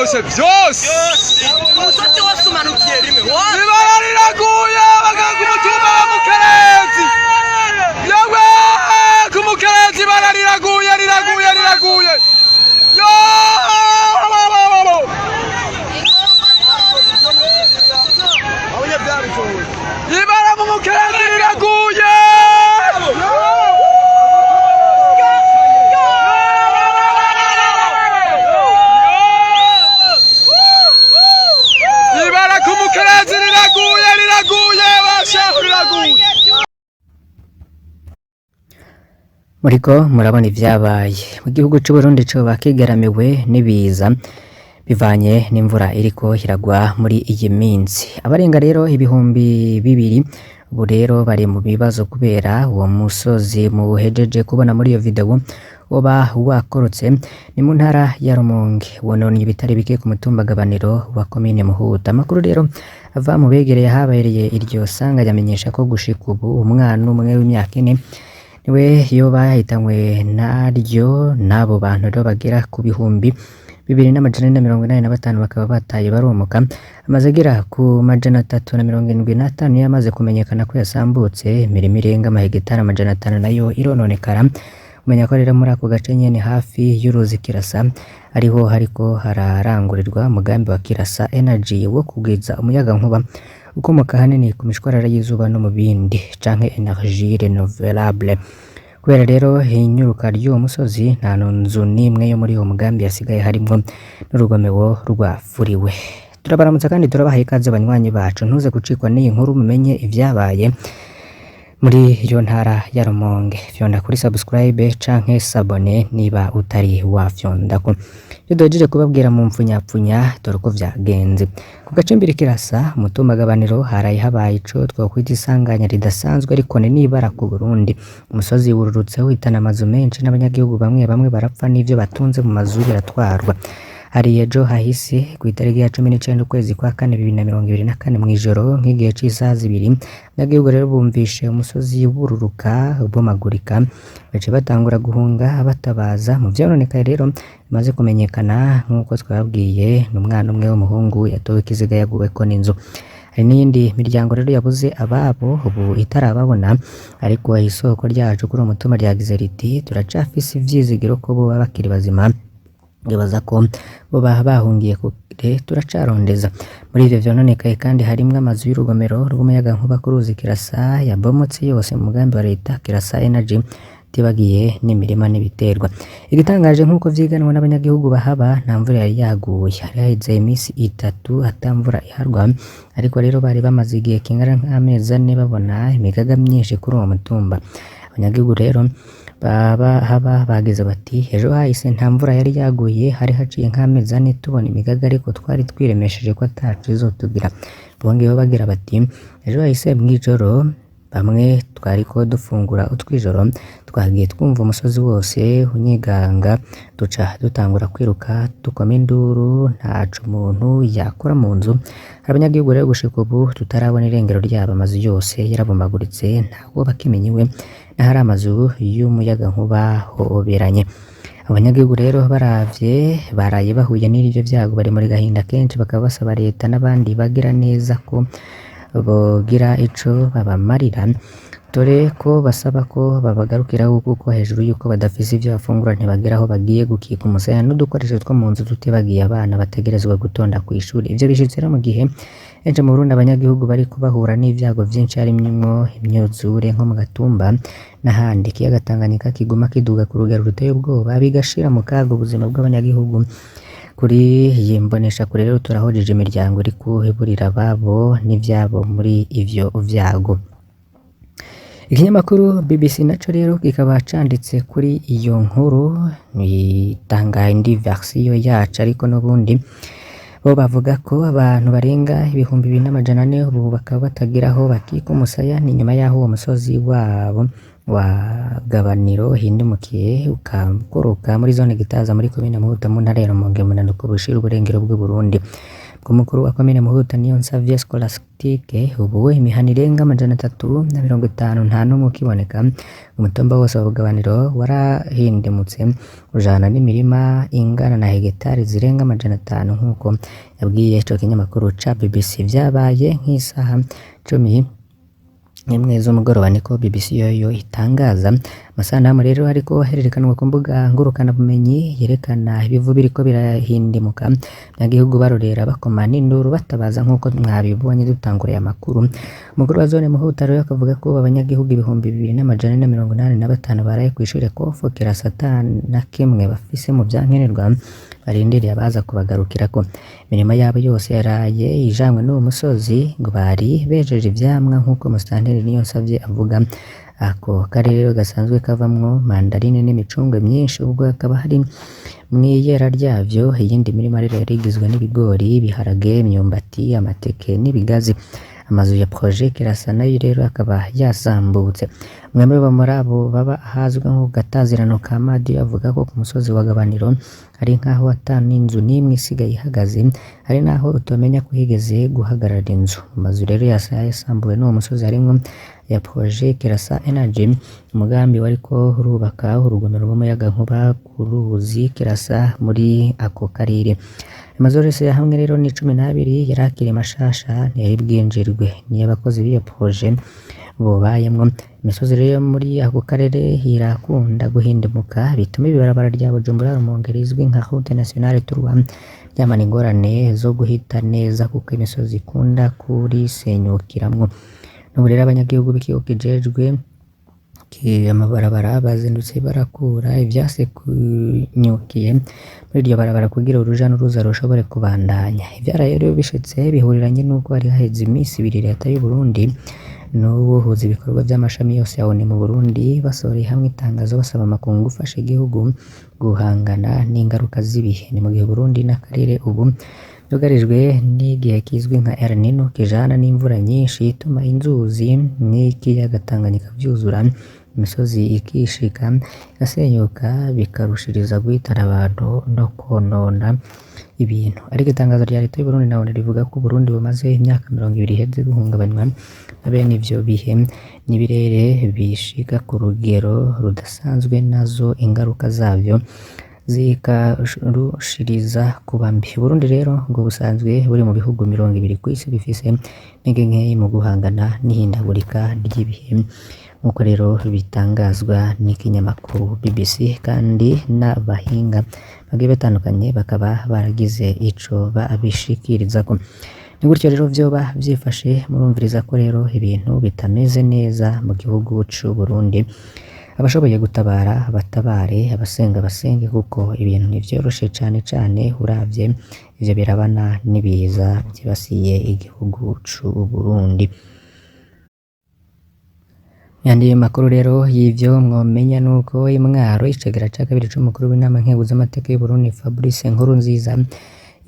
Byarose byose. Umusozi wose umanukiye rimwe wose. Ibara riraguye abaganga ku mutumba wa Mukerezi. Yewe, ku Mukerezi ibara riraguye, riraguye, riraguye. Yo! Ibara mu Mukerezi riraguye. Ibara ku Mukerezi riraguye, riraguye, bashahu, riraguye. Muriko murabona ivyabaye mu gihugu c'Uburundi, coba kigaramiwe n'ibiza bivanye n'imvura iriko iragwa muri iyi minsi. Abarenga rero 2000 ubu rero bari mu bibazo kubera uwo musozi muhejeje kubona muri iyo video woba wakorotse. Ni mu ntara ya Rumonge, wononye ibitari bike ku mutumba Gabaniro wa komine Muhuta. Amakuru rero ava mu begereye ahabereye iryo sanga yamenyesha ko gushika ubu umwana umwe w'imyaka 4 niwe yoba yahitanywe naryo, n'abo bantu rero bagera ku 2485 bakaba bataye baromoka. Amaze agera ku 375 yamaze kumenyekana ko yasambutse, imirima irenga amahegitari 500 nayo irononekara. Umenya ko rero muri ako gace nyene hafi y'uruzi Kirasa ariho hariko hararangurirwa umugambi wa Kirasa Energy wo kugwiza umuyagankuba ukomoka ahanini ku mishwarara y'izuba no mu bindi, canke energie renouvelable. Kubera rero inyuruka ry'uwo musozi, nta nzu n'imwe yo muri uwo mugambi yasigaye, harimwo n'urugomero rwafuriwe. Turabaramutsa kandi turabaha ikaze, banywanyi bacu. Ntuze gucikwa n'iyi nkuru, mumenye ivyabaye muri iyo ntara ya Rumonge. Fyonda kuri subscribe canke s'abonner niba utari wafyondako. Ivyo duhejeje kubabwira mu mpfunyapfunya, dore uko vyagenze. Ku gacimbiri Kirasa, umutumba Gabaniro, haraye habaye ico twokwita isanganya ridasanzwe, ariko ni n'ibara ku Burundi. Umusozi wururutse uhitana amazu menshi n'abanyagihugu, bamwe bamwe barapfa n'ivyo batunze mu mazu biratwarwa. Hari ejo hahise kw'itariki ya 19 ukwezi kwa kane 2024, mw'ijoro nk'igihe c'isaha 2. Abanyagihugu rero bumvishe umusozi wururuka ubomagurika, baciye batangura guhunga batabaza. Mu vyononekaye rero bimaze kumenyekana, nk'uko twababwiye, ni umwana umwe w'umuhungu yatowe ikiziga yaguweko n'inzu. Hari n'iyindi miryango rero yabuze ababo ubu itarababona, ariko isoko ryacu kuri uwo mutumba ryagize riti: "Turacafise ivyizigiro ko boba bakiri bazima, ngibaza ko boba bahungiye kure, turacarondeza." Muri ivyo vyononekaye kandi harimwo amazu y'urugomero rw'umuyagankuba ku ruzi Kirasa yabomotse yose mu mugambi wa leta Kirasa Energy, tibagiye n'imirima n'ibiterwa. Igitangaje, nk'uko vyiganwa n'abanyagihugu bahaba, nta mvura yari yaguye. Hari haheze imisi 3 ata mvura iharwa, ariko rero bari bamaze igihe kingana nk'amezi 4 babona imigaga myinshi kuri uwo mutumba. Abanyagihugu rero baba haba bagize bati: "Ejo hahise nta mvura yari yaguye, hari haciye nk'amezi 4 tubona imigaga, ariko twari twiremesheje ko ataco izotugira." Bongeyeho bagira bati: "Ejo hahise mw'ijoro, bamwe twariko dufungura utwijoro, twagiye twumva umusozi wose unyiganga, duca dutangura kwiruka dukoma induru, ntaco umuntu yakora mu nzu." Hari abanyagihugu rero gushika ubu tutarabona irengero ryabo, amazu yose yarabomaguritse, ntawoba akimenya iwe n'ahari amazu y'umuyagankuba hoberanye. Abanyagihugu rero baravye baraye bahuye n'ivyo vyago bari muri gahinda kenshi, bakaba basaba leta n'abandi bagira neza ko bogira ico babamarira, dore ko basaba ko babagarukiraho, kuko hejuru y'uko badafise ivyo bafungura, ntibagira aho bagiye gukika umusaya n'udukoresho two mu nzu, tutibagiye abana bategerezwa gutonda kw'ishuri. Ivyo bishitse rero mu gihe henshi mu Burundi abanyagihugu bariko bahura n'ivyago vyinshi, harimwo imyuzure nko mu Gatumba n'ahandi. Ikiyaga Tanganyika kiguma kiduga ku rugero ruteye ubwoba, bigashira mu kaga ubuzima bw'abanyagihugu. Kuri iyi mboneshakure rero turahojeje imiryango iriko iburira ababo n'ivyabo muri ivyo vyago. Ikinyamakuru BBC naco rero kikaba canditse kuri iyo nkuru, itanga indi version yaco, ariko n'ubundi bo bavuga ko abantu barenga 2400 ubu bakaba batagira aho bakika umusaya. Ni nyuma y'aho uwo musozi wabo wa Gabaniro hindimukiye ukakoroka muri zone Gitaza, muri komine Muhuta, mu ntara ya Rumonge, mu bunanuko bushira uburengero bw'Uburundi. Ku mukuru wa komine Muhuta Niyonsavye Scholastique, ubu imihana irenga 350 nta n'umwe ukiboneka. Umutumba wose wa Bugabaniro warahindimutse ujana n'imirima ingana na hegitari zirenga 500, nk'uko yabwiye ico kinyamakuru ca BBC. Vyabaye nk'isaha 11 z'umugoroba, niko BBC yoyo itangaza. Amasanamu rero ariko ahererekanwa ku mbuga ngurukanabumenyi yerekana ibivu biriko birahindimuka, abanyagihugu barorera bakoma n'induru batabaza, nk'uko mwabibonye dutanguriye amakuru. Umukuru wa zone Muhuta rero akavuga ko abanyagihugu 2485 baraye kw'ishure kofokera ata na kimwe bafise mu vyankenerwa, barindiriye abaza kubagarukirako. Imirima yabo yose yaraye ijanwe n'uwo musozi, ngo bari bejeje ivyamwa, nk'uko Musitanteri Niyonsavye avuga. Ako karere gasanzwe kavamwo mandarine n'imicungwe myinshi, ubwo hakaba hari mw'iyera ryavyo. Iyindi mirima rero yari igizwe n'ibigori, ibiharage, imyumbati, amateke n'ibigazi. Amazu ya Projet Kirasa nayo rero akaba yasambutse. Umwe muri abo baba ahazwi nko ku gatazirano ka Madiyo avuga ko ku musozi wa Gabaniro hari nk'aho ata n'inzu n'imwe isigaye ihagaze, hari n'aho utomenya ko higeze guhagarara inzu. Mu mazu rero yasambuwe n'uwo musozi harimwo ya Projet Kirasa Energy, umugambi wariko urubaka urugomero rw'umuyagankuba ku ruzi Kirasa muri ako karere. Amazu yose hamwe rero ni 12 yari akiri mashasha, ntiyari bwinjirwe niyo abakozi b'iyo projet bobayemwo. Imisozi rero yo muri ako karere irakunda guhindimuka, bituma ibarabara rya Bujumbura Rumonge rizwi nka Route Nationale Trois ryamana ingorane zo guhita neza, kuko imisozi ikunda kurisenyukiramwo. N'ubu rero abanyagihugu b'ikigo kijejwe amabarabara bazindutse barakura ivyasekunyukiye muri iryo barabara kugira uruja n'uruza rushobore kubandanya. Ivyaraye rero bishitse bihuriranye n'uko hari haheze imisi ibiri leta y'u Burundi n'ubuhuza ibikorwa vy'amashami yose ya ONU mu Burundi basohoreye hamwe itangazo basaba amakungu gufasha igihugu guhangana n'ingaruka z'ibihe. Ni mu gihe Burundi n'akarere ubu byugarijwe n'igihe kizwi nka El Nino, kijana n'imvura nyinshi ituma inzuzi n'ikiyaga Tanganyika vyuzura, imisozi ikishika igasenyuka, bikarushiriza guhitana abantu no konona ibintu. Ariko itangazo rya leta y'u Burundi na ONU rivuga ko Uburundi bumaze imyaka 20 iheze buhungabanywa na bene ivyo bihe n'ibirere bishika ku rugero rudasanzwe, nazo ingaruka zavyo zikarushiriza kuba mbi. Uburundi rero ngo busanzwe buri mu bihugu 20 kw'isi bifise intege nkeyi mu guhangana n'ihindagurika ry'ibihe, nk'uko rero bitangazwa n'ikinyamakuru BBC, kandi n'abahinga bagiye batandukanye bakaba baragize ico babishikirizako. Ni gutyo rero vyoba vyifashe. Murumviriza ko rero ibintu bitameze neza mu gihugu c'u Burundi. Abashoboye gutabara batabare, abasenga basenge, kuko ibintu ntivyoroshe, cane cane uravye ivyo birabana n'ibiza vyibasiye igihugu c'u Burundi. Yandi makuru rero y'ivyo mwomenya nuko Imwaro, icegera ca kabiri c'umukuru w'inama nkenguzamateka y'u Burundi Fabrice Nkurunziza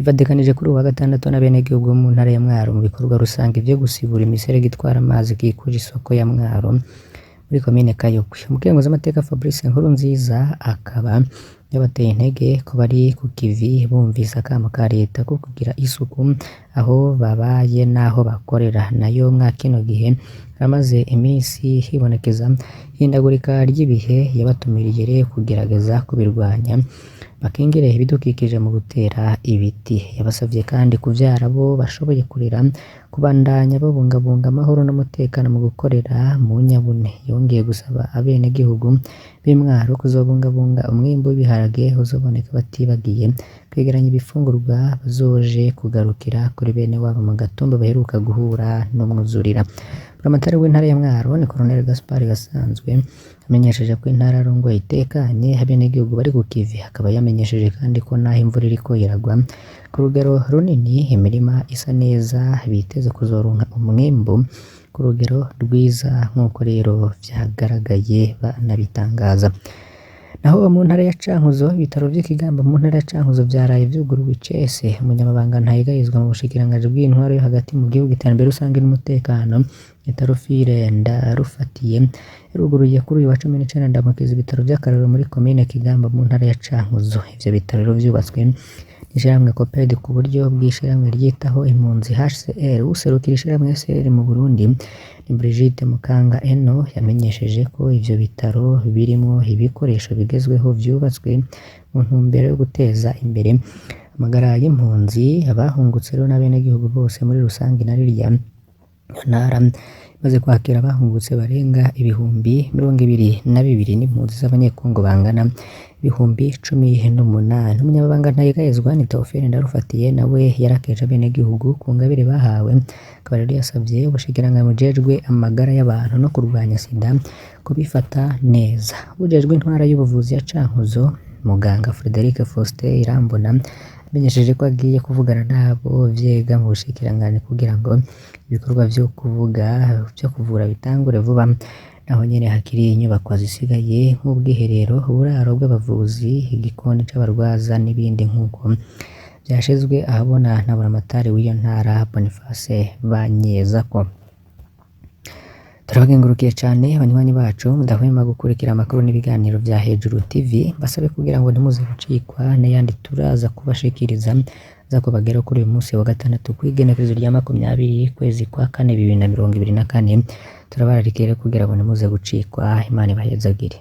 ivadikanije kuri uyu wa gatandatu n'abenegihugu bo mu ntara ya Mwaro mu bikorwa rusange vyo gusibura imiserege itwara amazi ikikuje isoko ya Mwaro muri komine Kayokwe. Umukenguzamateka Fabrice Nkurunziza akaba yabateye intege ko bari ku kivi bumvise akamo ka leta ko kugira isuku aho babaye n'aho bakorera. Nayo mwa kino gihe hamaze iminsi hibonekeza ihindagurika ry'ibihe, yabatumiriye rero kugerageza kubirwanya bakingire ibidukikije mu gutera ibiti. Yabasavye kandi kuvyara abo bashoboye kurera, kubandanya babungabunga amahoro n'umutekano mu gukorera mu nyabune. Yongeye gusaba abenegihugu b'Imwaro kuzobungabunga umwimbu w'ibiharage uzoboneka, batibagiye kwegeranya ibifungurwa bazoje kugarukira kuri bene wabo mu gatumba baheruka guhura n'umwuzurira. Buramatari w'intara ya Mwaro ni Colonel Gaspard Gasanzwe, amenyesheje ko intara arongoye itekanye, abenegihugu bari ku kivi. Akaba yamenyesheje kandi ko naho imvura iriko iragwa ku rugero runini, imirima isa neza, biteze kuzoronka umwimbu ku rugero rwiza, nk'uko rero vyagaragaye banabitangaza. Naho mu ntara ya Cankuzo, ibitaro vy'Ikigamba mu ntara ya Cankuzo vyaraye vyuguruwe icese. Umunyamabanga ntayegayezwa mu bushikiranganji bw'intwaro yo hagati mu gihugu, iterambere rusange n'umutekano, Tarufire Ndarufatiye, yaruguruye kuri uyu wa 19 Ndamukiza ibitaro vy'akarorero muri komine Kigamba mu ntara ya Cankuzo. Ivyo bitaro rero vyubatswe Ishirahamwe COPED ku buryo bw'ishirahamwe ryitaho impunzi HCR. Userukira ishirahamwe HCR mu Burundi ni Brigitte Mukanga Eno, yamenyesheje ko ivyo bitaro birimwo ibikoresho bigezweho vyubatswe mu ntumbero yo guteza imbere amagara y'impunzi, abahungutse rero n'abenegihugu bose muri rusange. Na rirya ntara imaze kwakira abahungutse barenga 22,000 n'impunzi z'abanyekongo bangana 18,000. Umunyamabanga Ntayegayezwa ni Theophile Ndarufatiye, nawe yarakeje abenegihugu ku ngabire bahawe, akaba rero yasavye ubushikiranganji bujejwe amagara y'abantu no kurwanya sida kubifata neza. Ujejwe intwara y'ubuvuzi ya Cankuzo, muganga Frederic Faustin Irambona, amenyesheje ko agiye kuvugana n'abo vyega mu bushikiranganji kugira ngo ibikorwa vyo kuvuga vyo kuvura bitangure vuba, naho nyene hakiri inyubakwa zisigaye nk'ubwiherero, uburaro bw'abavuzi, igikoni c'abarwaza n'ibindi, nk'uko vyashizwe ahabona na buramatari w'iyo ntara Boniface Banyezako. Turabakengurukiye cane banywanyi bacu mudahwema gukurikira amakuru n'ibiganiro vya Hejuru TV, mbasabe kugira ngo ntimuze gucikwa n'ayandi turaza kubashikiriza za kubageraho kuri uyu munsi wa gatandatu kw'igenekerezo rya 20 kwezi kwa kane 2024. Turabararikiye rero kugira ngo ntimuze gucikwa. Imana ibahezagire.